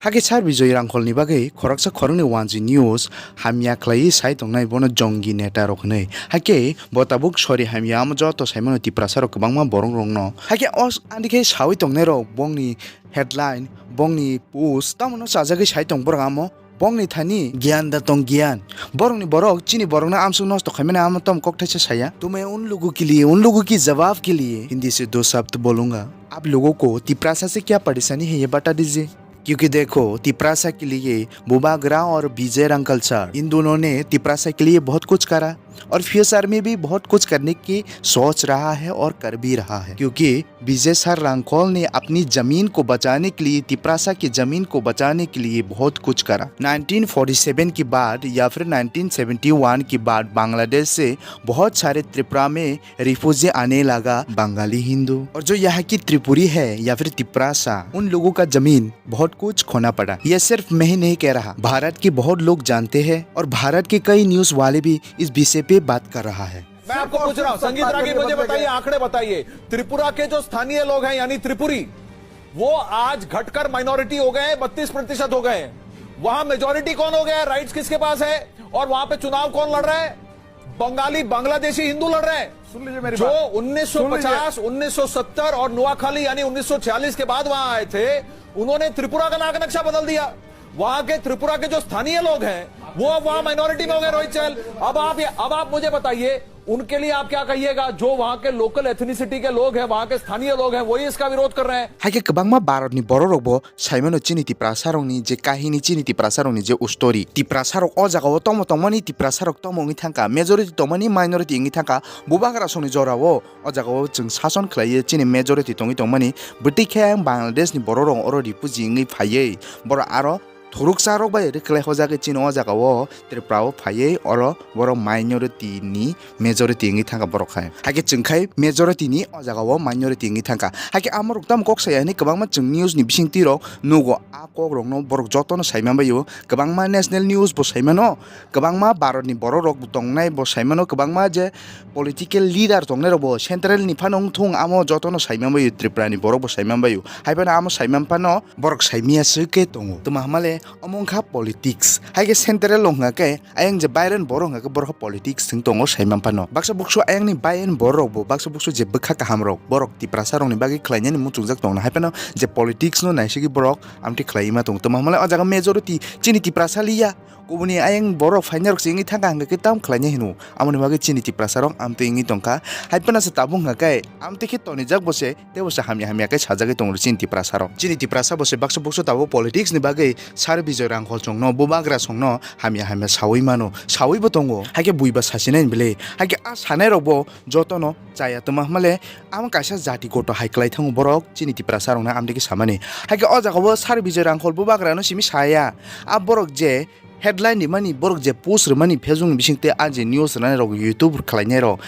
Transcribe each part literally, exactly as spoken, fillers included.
Hakhe Sir Bijoy Rangkholni bagwi khoroksa khoroknwi wanjwi news hamya khlaiwi sai tongnai bono jongi neta rok hwnwi. Hakhe bo tabuk sori hamya amo joto saimano Tiprasa rok kwbangma borok rokno. Hakhe o s-, andikhe sawi tongnai rok bongni headline, bongni post, tamono chajagwi sai tong borok amo. Bongni thani giyan da tong giyan. Borokni borok, chini borokno amsuk nosto khaimani amo tom kok thaisa saya. तुम्हें उन लोगों के लिए, उन लोगों की जवाब के लिए हिंदी से दो शब्द बोलूंगा। आप लोगों को तिपरासा से क्या परेशानी है, ये बता दीजिए। क्योंकि देखो, तिपरासा के लिए बुबागरा और विजय रंखल सर, इन दोनों ने तिपरासा के लिए बहुत कुछ करा और फ्यूचर में भी बहुत कुछ करने की सोच रहा है और कर भी रहा है, क्योंकि विजय सर रांखल ने अपनी जमीन को बचाने के लिए, तिपरासा की जमीन को बचाने के लिए बहुत कुछ करा। नाइनटीन फ़ोर्टी सेवन के बाद या फिर नाइनटीन सेवेंटी वन के बाद बांग्लादेश से बहुत सारे त्रिपुरा में रिफ्यूजी आने लगा, बंगाली हिंदू। और जो यहाँ की त्रिपुरी है या फिर तिपरासा, उन लोगों का जमीन बहुत कुछ खोना पड़ा। ये सिर्फ मैं ही नहीं कह रहा, भारत के बहुत लोग जानते हैं और भारत के कई न्यूज़ वाले भी इस विषय पे बात कर रहा है। मैं आपको पूछ रहा हूँ, संगीत रागी, मुझे बताइए, आंकड़े बताइए, त्रिपुरा के जो स्थानीय लोग हैं यानी त्रिपुरी, वो आज घटकर माइनॉरिटी हो गए हैं, बत्तीस प्रतिशत हो गए हैं। वहां मेजोरिटी कौन हो गया है, राइट्स किसके पास है, और वहां पे चुनाव कौन लड़ रहा है? बंगाली, बांग्लादेशी हिंदू लड़ रहे हैं। सुन लीजिए मेरी जो बात। उन्नीस सौ पचास, सुन लीजिए। उन्नीस सौ सत्तर और नुआखाली यानी उन्नीस सौ छियालीस के बाद वहां आए थे, उन्होंने त्रिपुरा का नाक नक्शा बदल दिया। वहां के त्रिपुरा के जो स्थानीय लोग हैं, वो अब वहां माइनॉरिटी में हो गए, रोहित चहल। अब आप ये, अब आप मुझे बताइए, उनके लिए आप क्या कहिएगा, जो वहां के लोकल एथनिसिटी के लोग हैं, वहां के स्थानीय लोग हैं, वही इसका विरोध कर रहे हैं। Hai khe kwbangma Bharatni bororokbo saimano chini Tiprasarokni je kahini, chini Tiprasarokni je ustori. Tiprasarok o jagao tomo tongmani, Tiprasarok tomo wngwi thangkha, majority tongmani, minority wngwi thangkha. Bubagrasongni jorao o jagao chwng sason khlaiwi chini majority tongwi tongmani. Bwtwi khe ang Bangladeshni bororok oro refugee wngwi phaiwi borok aro thuruksa rok bai rwkhlai hojagwi chini o jagao Tripura o phaiwi oro borok minority ni majority wngwi thangkha borok hai. Hakhe chwng khai majority ni o jagao minority wngwi thangkha. Hakhe amorok tamo kok saya hinwi kwbangma chwng news ni bisingtwi rok nugo, a kok rokno borok jotono saimano bai o, kwbangma national news bo saimano, kwbangma Bharat ni borok rok bo tongnai bo saimano, kwbangma je political leader tongnai rok bo central ni phano wngthung amo jotono saimano bai o, Tripura ni borok bo saimano bai o. Hai phano amo saimano phano borok saimaya se khe tongo. Tuma hamale omo wngkha politics. Hai khe central o hwnga khe ayang je bayran borok hwnga khe borok politics thwng tongo saimano phano. Baksa buksu ayang ni bayang borok bo baksa buksu je bwkha kaham rok borok Tiprasa rok ni bagwi khlai nani muchungjak tongo. Hai phano je politics no naisigwi borok amtwi khlai ma tongo. Tuma hamale o jaga majority chini Tiprasa liya. Kubuni ayang borok phaina rok se wngwi thangkha hwnga khe tam khlai nai hino. Amoni bagwi chini Tiprasa rok amtwi wngwi tongkha. Hai phano se tabuk hwnga khe amtwi khe tonijak bo se. Tei bo se hamya hamya khe sajagwi tongo chini Tiprasa rok. Chini Tiprasa bo se baksa buksu tabuk politics ni bagwi Sir Bijoy Rangkhol chwngno, Bubagra songno hamya hamya sawi mano, sawi bo tongo. Hai khe bui ba sasinai bwle. Hai khe a sanai rok bo jotono chaya tuma hwnmale amo kaisa jati koto hai kwlai thango borok chini Tiprasa rokno amtwi khe samani. Hai khe o jaga o Sir Bijoy Rangkhol Bubagra no simi saya. A borok je headline rimani, borok je post rimani Facebook ni bisingtwi a je news rwnai rok, YouTube khlainai rok,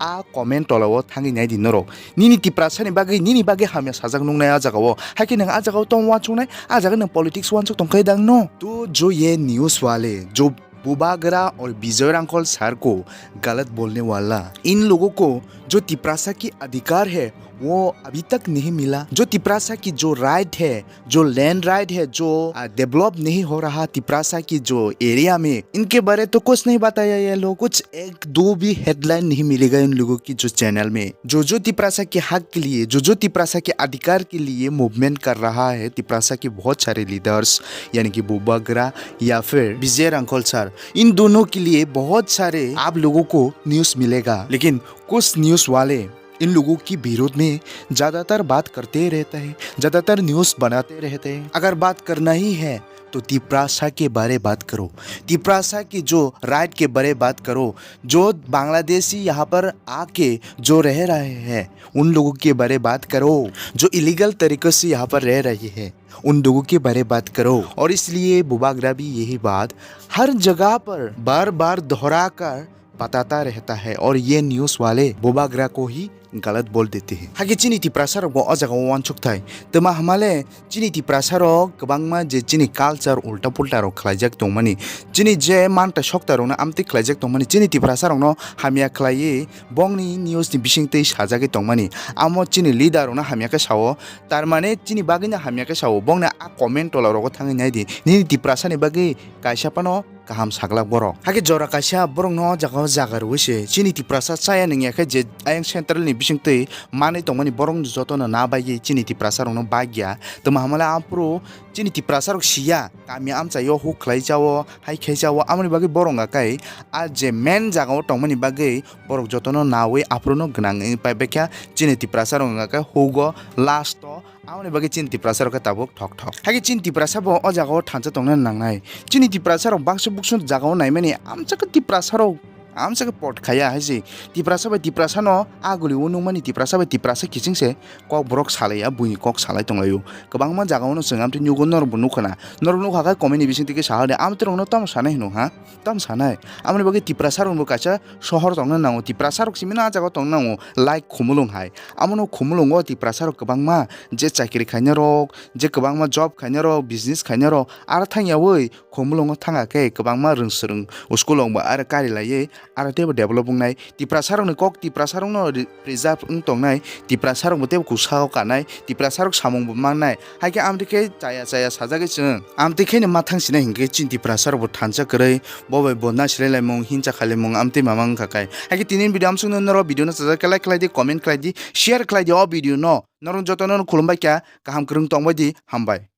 a comment tola o thangwi nai di norok. Nini Tiprasa ni bagwi, nini bagwi hamya sajak nuknai a jaga o. Hai khe nwng a jaga o tong uansuknai, a jaga nwng politics uansuk tong khe dang no? तो जो ये न्यूज़ वाले जो बुबागरा और विजय रांखल सर को गलत बोलने वाला, इन लोगों को जो तिपरासा की अधिकार है, वो अभी तक नहीं मिला। जो तिपरासा की जो राइट है, जो लैंड राइट है, जो, आ, डेवलप नहीं हो रहा तिपरासा की जो एरिया में, इनके बारे तो कुछ नहीं बताया ये लोग। कुछ एक दो भी हेडलाइन नहीं मिलेगा इन लोगों की जो चैनल में। जो जो तिपरासा के हक के लिए, जो जो तिपरासा के अधिकार के लिए मूवमेंट कर रहा है, तिपरासा के बहुत सारे लीडर्स, यानी कि बुबागरा या फिर विजय रांखल सर, इन दोनों के लिए बहुत सारे आप लोगों को न्यूज़ मिलेगा। लेकिन कुछ न्यूज़ वाले इन लोगों के विरोध में ज़्यादातर बात करते रहते हैं, ज़्यादातर न्यूज़ बनाते रहते हैं। अगर बात करना ही है तो तिपरासा के बारे बात करो, तिपरासा की जो राइट के बारे बात करो, जो बांग्लादेशी यहाँ पर आके जो रह रहे हैं उन लोगों के बारे बात करो, जो इलीगल तरीके से यहाँ पर रह रहे हैं उन लोगों के बारे बात करो। और इसलिए बुबागरा भी यही बात हर जगह पर बार बार दोहरा कर बताता रहता है और ये न्यूज़ वाले बुबागरा को ही गलत बोल देते हैं। Hakhe chini Tiprasa rok bo o jaga o uansuk thai. Twma hamale chini Tiprasa rok kwbangma je chini culture ulta pulta rok khlaijak tongmani. Chini je manta sokta rokno amtwi khlaijak tongmani. Chini Tiprasa rokno hamya khlaiwi bongni news ni bisingtwi sajagwi tongmani. Amo chini leader rokno hamya khe sao. Tar mane chini bagwino hamya khe sao. Bongni a comment tola rogo thangwi nai di. Nini Tiprasa ni bagwi kaisa phano kaham saglak borok. Hakhe jora kaisa borokno o jaga o jaga rwui se chini Tiprasa chaya nangya khe je ayang central ni bisingtwi manwi tongmani borok jotono na bagwi chini Tiprasa rokno bagya. Twma hamale aphuru chini Tiprasa rok siya kami amchaio huk khlai chao, hai khai chao, amoni bagwi borok hwnga khe a je main jaga o tongmani bagwi borok jotono nawi aphuru no gwnang wngwi pai baikha chini Tiprasa rok hwnga khe hugo last o. Aboni bagwi chini Tiprasa rok khe tabuk thok thok. Hakhe chini Tiprasa bo o jaga o thansa tongna nangnai. Chini Tiprasa rok baksa buksu jaga o naimani amsa khe Tiprasa rok amsa khe pot khaya hai se. Tiprasa bai Tiprasa no aguli o nukmani Tiprasa bai Tiprasa kiching se kok borok salai ya buini kok salai tonglaio. Kwbangma jaga o no chwng amtwi nugo norok bo nukha na. Norok nukha khe comment ni bisingtwi khe saha de amtwi rok no tamo sanai hino ha? Tamo sanai. Aboni bagwi Tiprasa rok bo kaisa sohor tongna nango. Tiprasa rok simi no a jaga o tongna nango. Like khumulung hai. Amono khumulungo Tiprasa rok kwbangma je chakri khainai rok, je kwbangma job khainai rok, business khainai rok, aro thangyawi khumulungo thangkha khe kwbangma rwng swrwng school rok bo aro kari laiwi aro teibo develop wngnai. Tiprasa rokni kok Tiprasa rokno re-, preserve wng tongnai, Tiprasa rok bo teibo kusa o kanai, Tiprasa rok samung bo mannai. Hai khe amtwi khe chaya chaya sajagwi chwng amtwi khe no ma thang sinai hinkhe chini Tiprasa rok bo thansa kwrwi bo bai bo na silai laimung hinsa khalimung amtwi mama wngkha kai. Hai khe tini video amsukno norok video no chajak khe like khlai di, comment khlai di, share khlai di o video no. Norok jotono no khulumbai kha, kaham kwrwng tongbai di, hambai.